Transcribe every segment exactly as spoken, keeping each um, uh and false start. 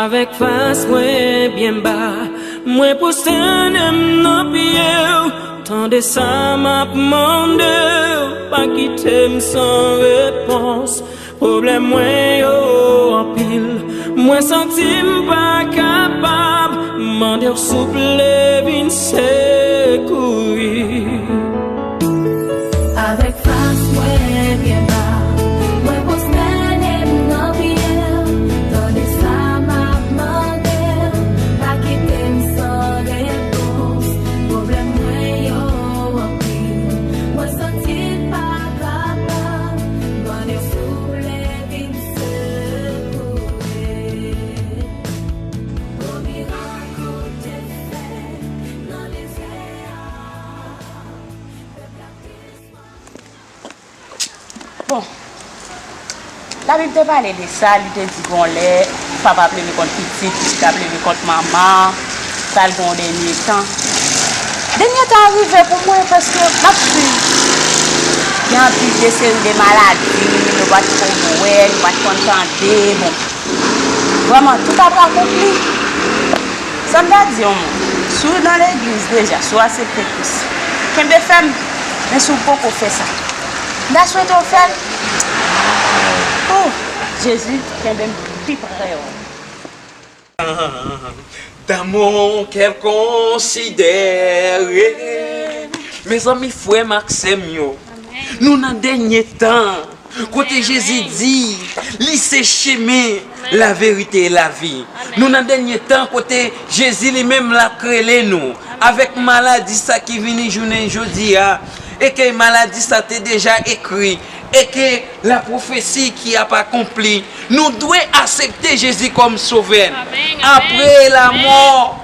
Avèk fas mwen byen ba, mwen pwostène m nan pye w. Tande sa m ap mande w, pa kite m san repons. Pwoblèm mwen yo anpil, mwen santi m pa kapab. Mande w souple vin sekouri. Avèk fas mwen byen ba, mwen pwostène m nan pye w. Tande sa m ap mande w, pa kite m san repons. Pwoblèm mwen yo anpil, mwen santi m pa kapab. Mande w souple vin sekouri. Gwo mirak ou te fè nan dezè a. Bon, Labib te pale de sa, li te di gon lè papa pleve kont pitit, pitit ap pleve kont manman, pral gen yon dènye tan. Dènye tan an rive pou mwen paske m ap swiv. Gen anpil de seri de maladi, nou pa t konn wè, nou pa t konn tande, bon. Vrèman, tout ap akonpli. Sa m ta di yon moun, si w nan legliz deja, si w aksepte Kris, kenbe fèm. Men si w poko fè sa, m ta swete w fè l. Oh, Jezi, kenbe m pi pre w. D'amour qu'elle considère. Mezanmi, frè m ak sè m yo, nou nan dènye tan. Kote Jezi di, li se chemen, laverite e lavi. Nou nan dènye tan kote Jezi li menm l ap rele nou. Avèk maladi sa ki vini jounen jodi a, e ke maladi sa te deja ekri, e ke lapwofesi ki ap akonpli, nou dwe aksepte Jezi kòm Sovè n. Apre lamò,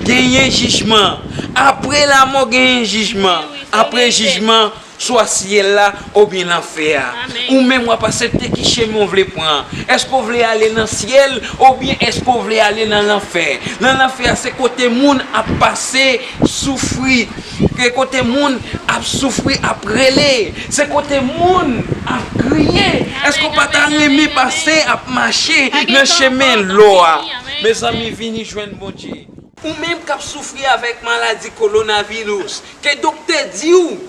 genyen jijman. Apre lamò, genyen jijman. Apre jijman, swa syèl la oubyen lanfè a. Ou menm w ap aksepte ki chemen w vle pran. Èske w vle ale nan syèl oubyen èske w vle ale nan lanfè? Nan lanfè a se kote moun ap pase soufri, se kote moun ap soufri, ap rele, se kote moun ap kriye. Èske w pa ta renmen pase ap mache nan chemen lò a? Mezanmi, vini jwenn Bondye. Ou menm k ap soufri avèk maladi kowonaviris, ke doktè di w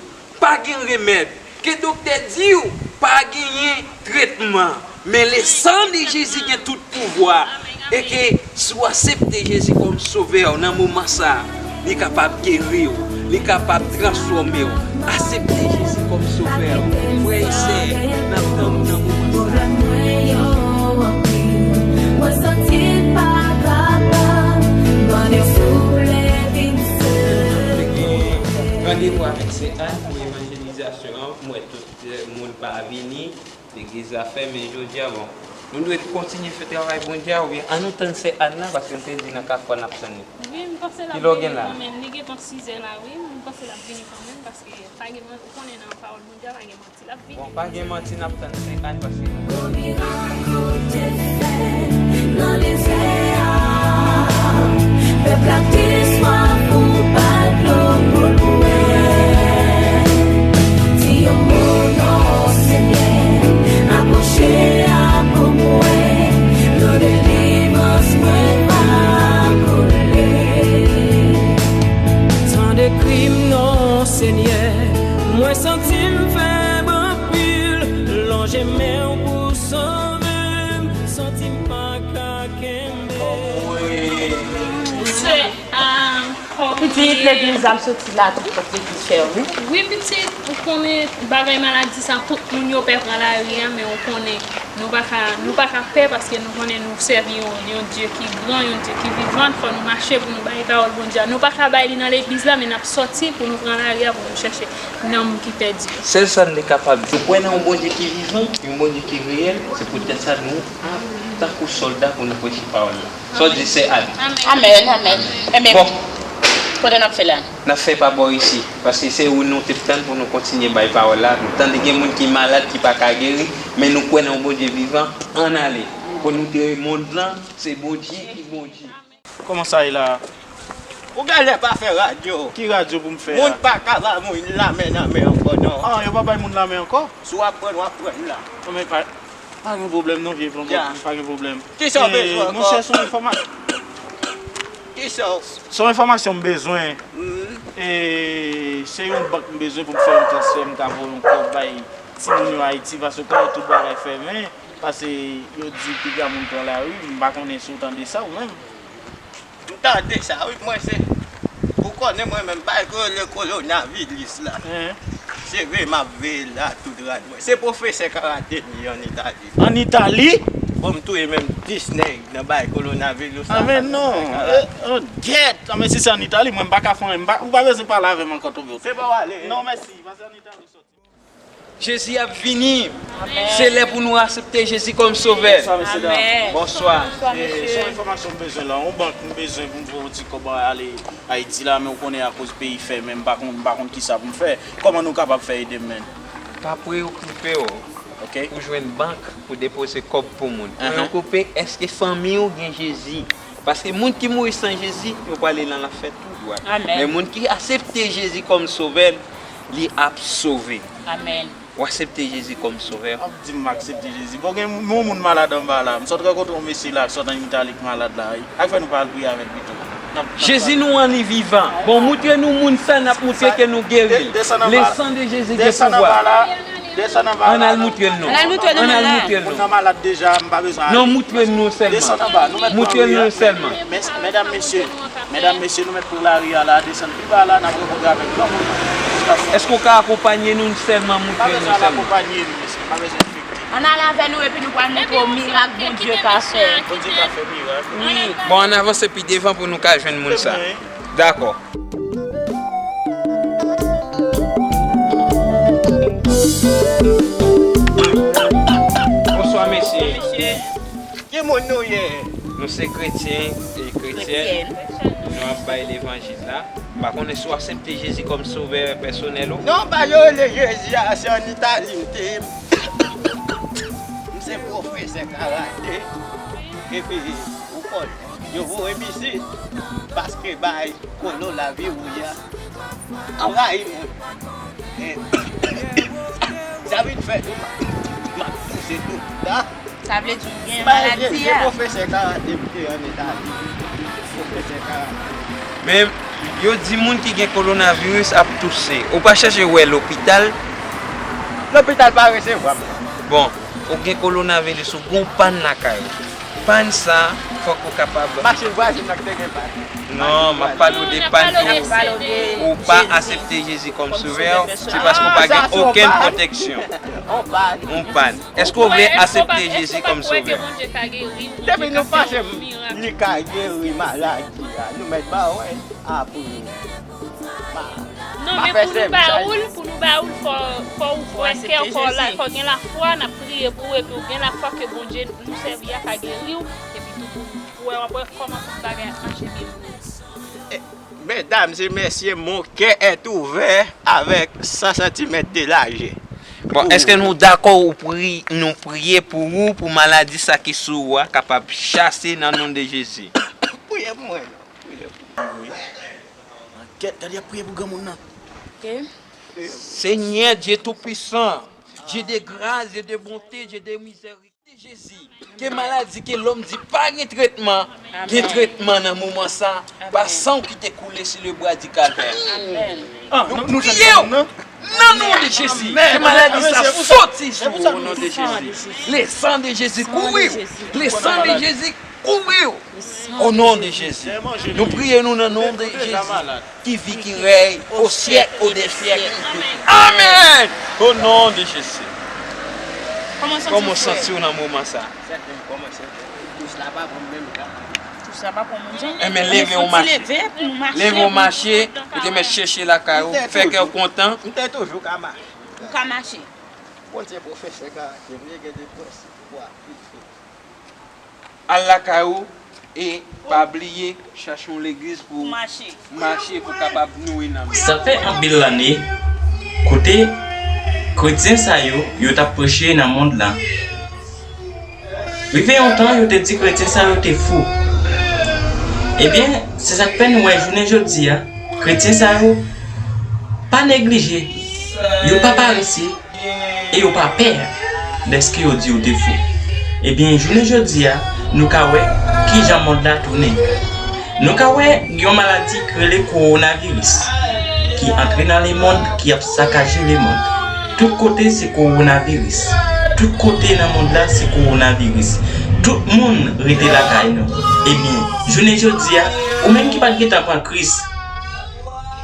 pa gen remèd, ke doktè di w pa genyen tretman, men le sang de Jésus gen tout pouvwa, e ke si w aksepte Jezi kòm Sovè w nan moman sa a, li kapab geri w, li kapab transfòme w. Aksepte Jezi kòm Sovè w. Frè e sè, n ap tann ou nan moman sa a. Pwoblèm mwen yo anpil, mwen santi m pa kapab. Mande w souple vin sekouri. Te gen randevou avèk sè Ann pou evanjelizasyon an. M wè tout, eh, moun pa vini. Legliz la fèmen jodi a, bon. Nou dwe kontinye fè travay Bondye a, oubyen ann nou tann sè Ann nan, paske m te di nan kat fwa n ap tann li. Wi, m panse l ap vini kanmenm. Li gentan sizè la, wi. M panse l ap vini kanmenm, paske pa gen man-, ou konnen nan pawòl Bondye a, pa gen manti, l ap vini. Bon, pa gen manti, n ap tann sè Ann, paske Gwo mirak ou te fè nan dezè a. Pèp la te swaf, ou ba l dlo pou l bwè. Di yon mo non Senyè, apwoche a pou mwen, dlo delivrans mwen va koule. Tande kri m non Senyè, mwen santi m fèb anpil, lonje men w pou sove m, santi m pa ka kenbe. Se, ah, ok. Pitit, legliz la, m soti la, tout pòt legliz fèmen. Wi, pitit, ou konnen bagay maladi sa, tout moun yo pè pran lari a, men ou konnen, nou pa ka, nou pa ka pè paske nou konnen nou sèvi yon, yon Dye ki gran, yon Dye ki vivan, fò nou mache pou nou bay pawòl Bondye a. Nou pa ka bay li nan legliz la, men n ap sòti pou nou pran lari a, pou nou chèche nanm ki pèdi yo. Sèl sa n te kapab di, nou kwè nan yon Bondye ki vivan, yon Bondye ki reyèl, se poutèt sa nou ap tankou sòlda pou nou preche pawòl la. Sa w di, sè Ann? Amèn, amèn. Enben, bon, kote n ap fè la? N ap fè pa bò isi, paske se ou nou te tann pou nou kontinye bay pawòl la. Nou tande gen moun ki malad, ki pa ka geri, men nou kwè nan yon Bondye vivan. Ann ale. Pou nou te mond lan, se Bondye ki Bondye. Kòman sa ye la? Ou genlè pa fè radyo. Ki radyo pou m fè a? Moun pa ka ba moun lamen nan men ankò non. Ah, yo pa bay moun lamen ankò? Si w ap pran, w ap pran la. Non, men pa, Pa gen pwoblèm non, vye plonbò, pa gen pwoblèm. Kisa w bezwen ankò? Monchè, se yon enfòma-, kisa w, se yon enfòmasyon m bezwen. E se yon bank m bezwen pou m fè yon transfè, m ka voye yon kòb bay timoun yo Ayiti, paske konnen tout bagay fèmen, paske yo di piga moun pran lari, m pa konnen si w tande sa ou menm. M tande sa wi, mwen se, ou konnen mwen menm, bay ke yo rele kowonaviris la. Se veye m ap veye l la tout rad mwen. Se pwofesè karate m ye ann Itali. Ann Itali? Bon, m touye menm dis nèg nan bay kowonaviris la. Anben non. Anben si se ann Itali, mwen m pa ka fè anyen. Ou pa bezwen pale avè m ankò tou. Se pa w ale. Non, mèsi. Pase ann Itali. Jezi ap vini. Se lè pou nou aksepte Jezi kòm Sovè. Bonswa, mesye dam. Bonswa. Se yon enfòmasyon m bezwen la. Yon bank m bezwen pou m voye yon ti kòb ale Ayiti la, men ou konnen akoz peyi fèmen, m pa konn, m pa konn kisa pou m fè. Kòman nou kapab fè ede m, menn? Pa preokipe w pou jwenn bank pou depoze kòb pou moun. Preokipe, èske fanmi w gen Jezi? Paske moun ki mouri san Jezi, yo prale nan lanfè tou dwat. Men moun ki aksepte Jezi kòm Sovè l, li ap sove. Amèn. Ou aksepte Jezi kòm Sovè? W ap di m aksepte Jezi. Bon, gen yon moun malad anba la. M sot rankontre yon mesye la, sot ann Itali k malad la. Ak fè nou pa al priye avè l pito. Jezi nou an li vivan. Bon, moutre nou moun sa, n ap moutre ke nou geri l. Le sang de Jésus gen pouvwa. Ann al moutre l non. Ann al moutre l non, ann al moutre l non. Moun nan malad deja, m pa bezwen ale. Non, moutre l non sèlman. Desann anba, nou mèt pran lari a. Moutre l non sèlman. Medam, mesye, medam, mesye, nou mèt pran lari a la, desann pi ba la, n ap rankontre avèk granmoun nan. Èske w ka akonpanye nou sèlman, moutre l non sèlman? Pa bezwen al akonpanye nou, mesye, pa bezwen fake. Ann al avè nou epi nou pral montre w mirak Bondye ka fè. Bondye ka fè mirak. Wi. Bon, ann avanse pi devan pou nou ka jwenn moun sa. Dakò. Bonswa, mesye. Ki moun nou ye? Nou se kretyen e kretyèn. Nou ap bay levanjil la. M pa konnen si w aksepte Jezi kòm sovè pèsonèl ou. Non, pa yo rele Jezi a, se ann Itali m te ye. M se pwofesè karate. Epi, ou konnen, yo voye m isit paske bay kowonaviris la anvayi mwen. E sa vin fè tou, m ap touse tout tan. Sa vle di w gen maladi a. Se pwofesè karate m te ann Itali. Pwofesè karate. Men, yo di moun ki gen kowonaviris ap touse. Ou pa chèche wè lopital? Lopital pa resevwa m. Bon, ou gen kowonaviris, ou gen yon pàn lakay ou. Pàn sa, fòk ou kapab. Machin vwazen nan ki te gen pàn. Non, m ap pale w de pàn ke ou pa aksepte Jezi kòm sovè w, se paske ou pa gen okenn pwoteksyon. On pàn. On pàn. Èske w vle aksepte Jezi kòm sovè? Depi nou panse li ka geri maladi a, nou mèt ba wè apre. Non, men pou nou ba ou l, pou nou ba ou l, fò, fò ou kwè kè w, fò w gen lafwa, n ap priye pou ou, epi w gen lafwa ke Bondye nou sèvi a ka geri w, epi tou pou, pou wè, w ap wè kòman tout bagay ap mache byen pou ou. Mesdames et messieurs, mon cœur est ouvert avec cent centimètres de largeur. Bon, èske nou dakò ou pri-, nou priye pou ou, pou maladi sa ki sou ou a kapab chase nan non de Jezi? Priye pou mwen non. Priye pou mwen. Kèt, gade y ap priye pou granmoun nan. Senyè Dye Toupisan, Dye de gras, Dye de bonte, Dye de mizèrikòd. Jezi, ke maladi ke lòm di pa gen tretman, gen tretman nan moman sa, pa san w ki te koule sou le bwa di Kalvè. Nou priye w nan non de Jezi, ke maladi sa soti sou ou o non de Jezi. Le sang de Jésus kouvri w, le sang de Jésus kouvri w. O non de Jezi, nou priye nou nan non de Jezi. Ki vi, ki rèy o syèk o dè syèk. Amèn. O non de Jezi. Kòman w santi w nan moman sa? Sèten m kòmanse. Tous la pa pran m menm jan. Tous la pa pran m menm jan. Enben, leve w mache. Leve w mache, ou te mèt chèche lakay ou, fè kè w kontan. M te toujou ka mache. Ou ka mache. Bondye pwofesè karate m ye, gen de prensip pou aplike. Al lakay ou e pa bliye chache yon legliz pou w mache, pou w kapab nouri nanm ou. Sa fè anpil lane, kote kretyen sa yo, yo t ap preche nan mond lan. Rive yon tan, yo te di kretyen sa yo te fou. Ebyen, se sa k fè nou wè jounen jodi a, kretyen sa yo pa neglije, yo pa parese, e yo pa pè dèske yo di yo te fou. Ebyen, jounen jodi a, nou ka wè kijan mond la tounen. Nou ka wè yon maladi ki rele kowonaviris, ki antre nan lemonn, ki ap sakaje lemonn. Tout kote se kowonaviris. Tout kote nan mond la se kowonaviris. Tout moun rete lakay nou. Ebyen, jounen jodi a, ou menm ki pa t gentan pran Kris,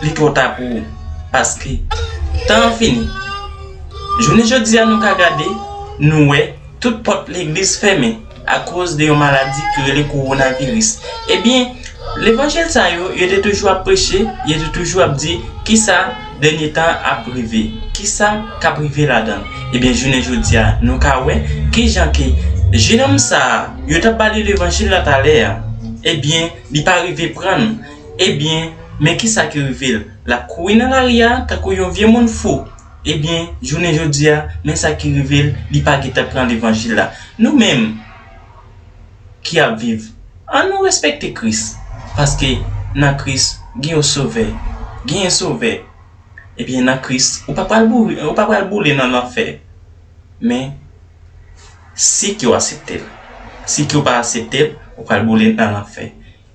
li twò ta pou ou. Paske tan an fini. Jounen jodi a, nou ka gade, nou wè, tout pòt legliz fèmen akoz de yon maladi ki rele kowonaviris. Ebyen, levanjil sa yo, yo te toujou ap preche, yo te toujou ap di kisa dènye tan ap rive, kisa k ap rive ladan l. Ebyen, jounen jodi a, nou ka wè kijan ke jenòm sa a, yo t ap ba li levanjil la talè a, ebyen, li pa rive pran l. Ebyen, men kisa ki rive l? L ap kouri nan lari a tankou yon vye moun fou. Ebyen, jounen jodi a, men sa ki rive l, li pa gentan pran levanjil la. Nou menm ki ap viv, ann nou respekte Kris, paske nan Kris, gen yon sovè, gen yon sovè. Ebyen, nan Kris, ou pa pral boule, ou pa pral boule nan lanfè. Men, si ke w aksepte l. Si ke w pa aksepte l, ou pral boule nan lanfè.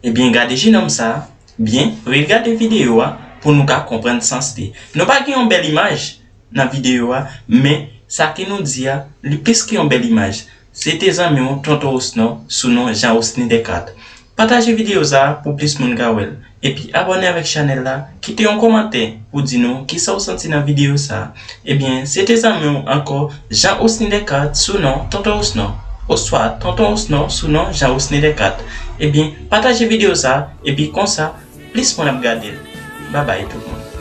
Ebyen, gade jenòm sa a byen, regade videyo a pou nou ka konprann sans li. Nou pa gen yon bèl imaj nan videyo a, men sa ke nou di a, li plis ke yon bèl imaj. Se te zanmi w, Tonton Osnon, sou non Jean Osni Descartes. Pataje videyo sa a pou plis moun ka wè l. Epi abòne avèk chanèl la, kite yon kòmantè pou di nou kisa w santi nan videyo sa a. Ebyen, se te zanmi w ankò, Jean Osni Descartes, sou non Tonton Osnon. Oswa Tonton Osnon, sou non Jean Osni Descartes. Ebyen, pataje videyo sa a, epi konsa, plis moun ap gade l. Babay tout moun.